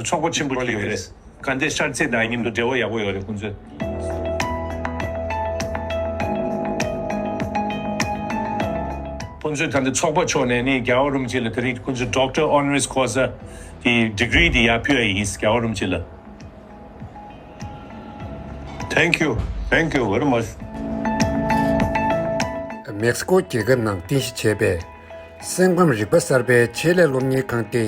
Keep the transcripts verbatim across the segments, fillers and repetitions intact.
ཚོགས་པ་ཆེན་པོ་ཞིག་ཡོད་རེད། ག་འདྲའི་ཤར་རྩེ་དང་མཉམ་དུ་འབྲེལ་བ་ཡག་པོ་ཡོད་རེད་ཁོང་ཚོས། ཁོང་ཚོས་ད་ལྟ་ཚོགས་པ་ཕྱོགས་ནས་ནི་རྒྱལ་བ་རིན་པོ་ཆེ་ལ་དེ་རིང་ཁོང་ཚོས་Doctor Honoris Causa་གི་ཌི་གི་རི་དེ་ཡར་ཕུལ་ཡ་ཡིན། རྒྱལ་བ་རིན་པོ་ཆེ་ལ། Thank you. Thank you very much. མེག་སི་ཀོ་རྒྱལ་ཁབ་ནང་རྟེན་གཞི་བྱས་པའི་སེམས་ཁམས་རིག་པ་གསར་པའི་ཆེད་ལས་སློབ་གཉེར་ཁང་སྟེ།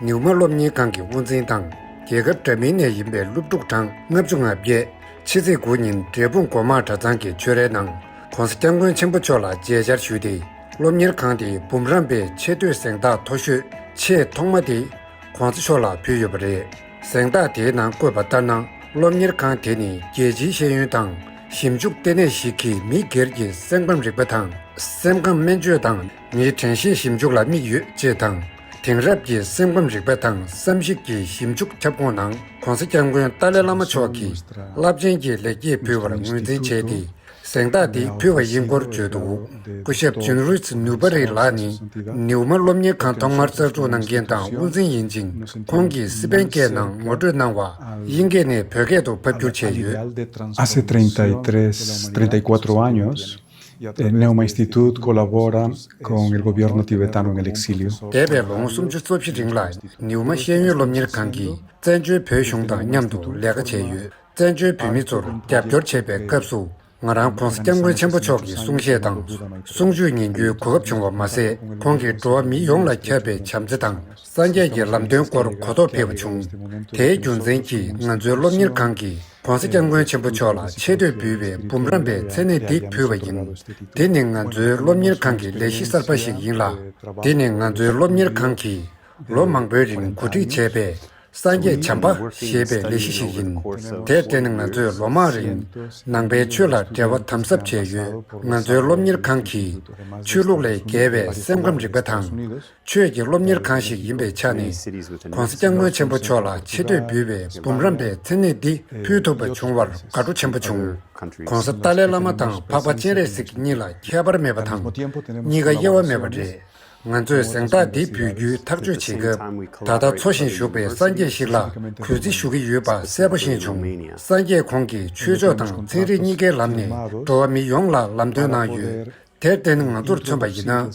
ནིའུ་མ་སློབ་གཉེར་ཁང་གི་དབུ་འཛིན་དང་རྒྱལ་ཁབ་འདྲ་མིན་ནས་ཡིན་པའི་སློབ་ཕྲུག་གྲངས་ལྔ་བཅུ་ང་བརྒྱད། ཕྱི་ཚེས་དགུ་ཉིན་འབྲས་སྤུངས་སྒོ་མང་གྲྭ་ཚང་གི་ཆོས་རའི་ནང་༸གོང་ས་༸སྐྱབས་མགོན་ཆེན་པོ་མཆོག་ལ་མཇལ་བཅར་ཞུས་ཏེ། སློབ་གཉེར་ཁང་དེའི་འབུམ་རམས་པའི་ཆེ་བསྟོད་གཟེངས་རྟགས་མཐོ་ཤོས་ཆེས་ཐོག་མ་དེ་༸གོང་ས་མཆོག་ལ་ཕུལ་ཡོད་པ་རེད། གཟེངས་རྟགས་དེའི་ནང་བཀོད་པ་ལྟར་ན། སློབ་གཉེར་ཁང་དེ་ནི་རྒྱལ་སྤྱིའི་ཤེས་ཡོན་དང་ཞིབ་འཇུག་ལྟེ་གནས་ཤིག་གིས་མི་སྒེར་གྱི་སེམས་ཁམས་རིག་པ་དང་། སེམས་ཁམས་སྨན་བཅོས་དང་མིའི་དྲན་ཤེས་ཞིབ་འཇུག་ལ་དམིགས་ཡོད་ཅེས་དང་། དེང་རབས་ཀྱི་སེམས་ཁམས་རིག་པ་དང་བསམ་གཞིག་གི་ཞིབ་འཇུག་ཁྱབ་ཁོངས་ནང་༸གོང་ས་༸སྐྱབས་མགོན་ཏཱ་ལའི་བླ་མ་མཆོག་གིས་རླབས་ཆེན་གྱི་ལེགས་སྐྱེས་ཕུལ་བར་ངོས་འཛིན་བྱས་ཏེ། གཟེངས་རྟགས་འདི་ཕུལ་བ་ཡིན་སྐོར་བརྗོད་འདུག་སྐུ་ཞབས་ཇུན་རུས་ནུ་པ་རི་ལགས་ནི་ནིའུ་མ་སློབ་གཉེར་ཁང་ཐོག་མར་གསར་འཛུགས་གནང་མཁན་དང་དབུ་འཛིན་ཡིན་ཅིང་། ཁོང་གིས་སི་པན་སྐད་ནང་ངོ་སྤྲོད་གནང་བ་དབྱིན་སྐད་ནས་བོད་སྐད་དུ་ཕབ་བསྒྱུར་བྱས་ཡོད། Hace treinta y tres, treinta y cuatro años, el Neuma Institute colabora con el gobierno tibetano en el exilio. འདས་པའི་ལོ་ངོ་སུམ་ཅུ་སོ་བཞི་རིང་ལ་ནིའུ་མ་ཤེས་ཡོན་སློབ་གཉེར་ཁང་གིས་བཙན་བྱོལ་བོད་གཞུང་དང་མཉམ་དུ་ལས་ཀ་བྱས་ཡོད། བཙན་བྱོལ་བོད་མི་ཚོར་རྒྱབ་སྐྱོར་བྱེད་པའི་སྐབས་སུ། ང་རང་༸གོང་ས་༸སྐྱབས་མགོན་ཆེན་པོ་མཆོག་གི་གསུང་བཤད་དང་གསུང་ཆོས་ཉན་རྒྱུའི་གོ་སྐབས་བྱུང་བ་མ་ཟད། ཁོང་གིས་འགྲོ་བ་མི་ཡོངས་ལ་ཁྱབ་པའི་བྱམས་བརྩེ་དང་སངས་རྒྱས་ཀྱི་ལམ་སྟོན་སྐོར་གོ་རྟོགས་འཕེལ་བ་བྱུང་། དེའི་རྒྱུ་མཚན་གྱིས་ང་ཚོའི་སློབ་གཉེར་ཁང་གིས་༸གོང་ས་༸སྐྱབས་མགོན་ཆེན་པོ་མཆོག་ལ་ཆེ་བསྟོད་འབུལ་བའི་འབུམ་རམས་པའི་མཚན་གནས་འདི་ཕུལ་བ་ཡིན། འདི་ནི་ང་ཚོའི་སློབ་གཉེར་ཁང་གི་ལས་གཞི་གསར་པ་ཞིག་ཡིན་ལ། འདི་ནི་ང་ཚོའི་སློབ་གཉེར་ཁང་གིས་ལོ་མང་པོའི་རིང་གོ་སྒྲིག་བྱས་པའི། སངས་རྒྱས་བྱམས་པ་ཞེས་པའི་ལས་གཞི་ཞིག་ཡིན། དེར་བརྟེན་ང་ཚོས་ལོ་མང་རིང་ནང་པའི་ཆོས་ལ་འབྲེལ་བ་དམ་ཟབ་བྱས་ཡོད། ང་ཚོའི་སློབ་གཉེར་ཁང་གིས་ཆོས་ལུགས་ལས་བརྒལ་བའི་སེམས་ཁམས་རིག་པ་དང་ཆོས་ཀྱི་སློབ་གཉེར་ཁང་ཞིག་ཡིན་པའི་ཆ་ནས། ༸གོང་ས་༸སྐྱབས་མགོན་ཆེན་པོ་མཆོག་ལ་ཆེ་བསྟོད་འབུལ་བའི་འབུམ་རམས་པའི་མཚན་གནས་འདི་ཕུལ་ཐུབ་པ་བྱུང་བར་དགའ་སྤྲོ་ཆེན་པོ་བྱུང་། ༸གོང་ས་ཏཱ་ལའི་བླ་མ་དང་འཕགས་པ་སྤྱན་རས་གཟིགས་གཉིས་ལ་ཁྱད་པར་མེད་པ་དང་། གཉིས་ཀ་དབྱེ་བ་མེད་པ་རེད། ང་ཚོས་གཟེངས་རྟགས་འདི་འབུལ་རྒྱུའི་ཐག་གཅོད་བྱེད་སྐབས། ད་ལྟ་འཚོ་ཞིང་བཞུགས་པའི་སངས་རྒྱས་ཤིག་ལ་གུས་བརྩི་ཞུ་གི་ཡོད་པ་གསལ་པོ་ཤེས་བྱུང་། སངས་རྒྱས་ཁོང་གིས་ཆོས་ཕྱོགས་དང་ཚན་རིག་གཉིས་ཀའི་ལམ་ནས་འགྲོ་བ་མི་ཡོངས་ལ་ལམ་སྟོན་གནང་ཡོད། དེར་བརྟེན་ང་ཚོར་མཚོན་པ་ཡིན་ན།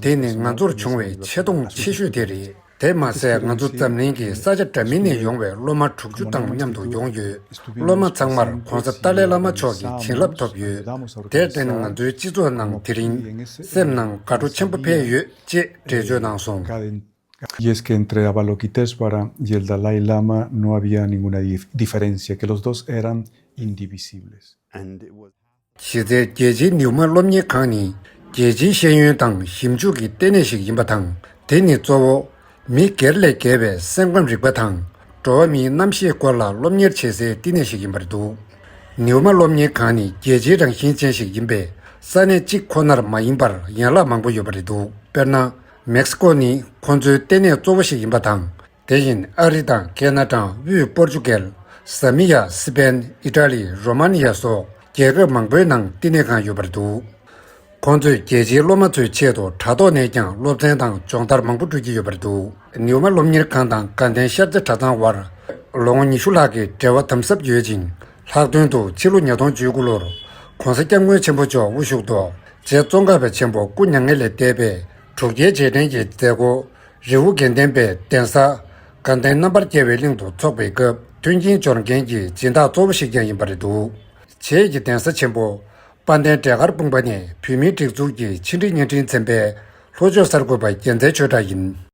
དེ་ནི་ང་ཚོར་བྱུང་བའི་ཆེ་མཐོང་ཆེ་ཤོས་དེ་རེད། དེ་མ་ཟད་ང་ཚོ་འཛམ་གླིང་གི་ས་ཆ་འདྲ་མིན་ནས་ཡོང་བའི་སློབ་མ་དྲུག་ཅུ་དང་མཉམ་དུ་ཡོང་ཡོད། སློབ་མ་ཚང་མར་༸གོང་ས་ཏཱ་ལའི་བླ་མ་མཆོག་གི་བྱིན་རླབས་ཐོབ་ཡོད། དེར་བརྟེན་ང་ཚོའི་སྤྱི་ཚོགས་ནང་དེ་རིང་སེམས་ནང་དགའ་སྤྲོ་ཆེན་པོ་འཕེལ་ཡོད་ཅེས་འགྲེལ་བརྗོད་གནང་སོང་། Y es que entre Avalokiteshvara y el Dalai Lama no había ninguna dif- diferencia, que los dos eran indivisibles. གཞི་རྩའི་རྒྱལ་སྤྱིའི་ནིའུ་མ་སློབ་གཉེར་ཁང་ནི་རྒྱལ་སྤྱིའི་ཤེས་ཡོན་དང་ཞིབ་འཇུག་གི་ལྟེ་གནས་ཤིག་ཡིན་པ་དང་། དེ་ནི་གཙོ་བོ་མི་སྒེར་ལས་བརྒལ་བའི་སེམས་ཁམས་རིག་པ་དང་འགྲོ་བ་མིའི་རྣམ་ཤེས་སྐོར་ལ་སློབ་གཉེར་བྱེད་སའི་བསྟི་གནས་ཤིག་ཡིན་པར་འདུག་ནིའུ་མ་སློབ་གཉེར་ཁང་ནི་རྒྱལ་སྤྱིའི་རང་བཞིན་ཅན་ཞིག་ཡིན་པས། ས་གནས་གཅིག་ཁོ་ནར་མ་ཡིན་པར་ཡན་ལག་མང་པོ་ཡོད་པ་རེད་འདུག་དཔེར་ན། མེག་སི་ཀོ་ནི་ཁོ་ཚོའི་ལྟེ་གནས་གཙོ་བོ་ཞིག་ཡིན་པ་དང་། དེ་བཞིན་ཨ་རི་དང་ཁེ་ན་ཌ། དབུས་པོར་ཅུ་གལ། ཟ་མི་ཡ། སི་པན། ཨི་ཊ་ལི། རོ་མ་ནི་ཡ་སོགས་རྒྱལ་ཁབ་མང་པོའི་ནང་བསྟི་གནས་ཁང་ཡོད་པར་འདུག་ཁོང་ཚོས་རྒྱལ་སྤྱིའི་སློབ་མ་ཚོའི་ཆེད་དུ་དྲ་ཐོག་ནས་ཀྱང་སློབ་ཚན་དང་སྦྱོང་བརྡར་མང་པོ་སྤྲོད་ཀྱི་ཡོད་པར་འདུག་ནིའུ་མ་སློབ་གཉེར་ཁང་དང་དགའ་ལྡན་ཤར་རྩེ་གྲྭ་ཚང་བར་ལོ་ངོ་ཉི་ཤུ་ལྷག་གི་འབྲེལ་བ་དམ་ཟབ་ཡོད་ཅིང་། ལྷག་དོན་དུ་ཕྱི་ལོ་ཉིས་སྟོང་བཅུ་དགུ་ལོར་༸གོང་ས་༸སྐྱབས་མགོན་ཆེན་པོ་མཆོག་དབུ་བཞུགས་ཐོག་རྗེ་ཙོང་ཁ་པའི་ཆེན་པོ་སྐུ་མྱ་ངན་ལས་འདས་པའི་དྲུག་བརྒྱའི་རྗེས་དྲན་གྱི་མཛད་སྒོ། རི་བོ་དགེ་ལྡན་པའི་གདན་ས། དགའ་ལྡན་རྣམ་པར་རྒྱལ་བའི་གླིང་དུ་འཚོགས་པའི་སྐབས་མཐུན་རྐྱེན་སྦྱོར་མཁན་གྱི་སྦྱིན་བདག་གཙོ་བོ་ཞིག་ཀྱང་ཡིན་པ་རེད་འདུག་བྱེས་ཀྱི་གདན་ས་ཆེན་པོ་དཔལ་ལྡན་འབྲས་དཀར་སྤུངས་པ་ནས་བོད་མིའི་སྒྲིག་འཛུགས་ཀྱི་ཕྱི་འབྲེལ་བརྙན་འཕྲིན་ཚན་པའི་ལྷོ་ཕྱོགས་གསར་འགོད་པ་རྒྱལ་མཚན་ཆོས་གྲགས་ཡིན།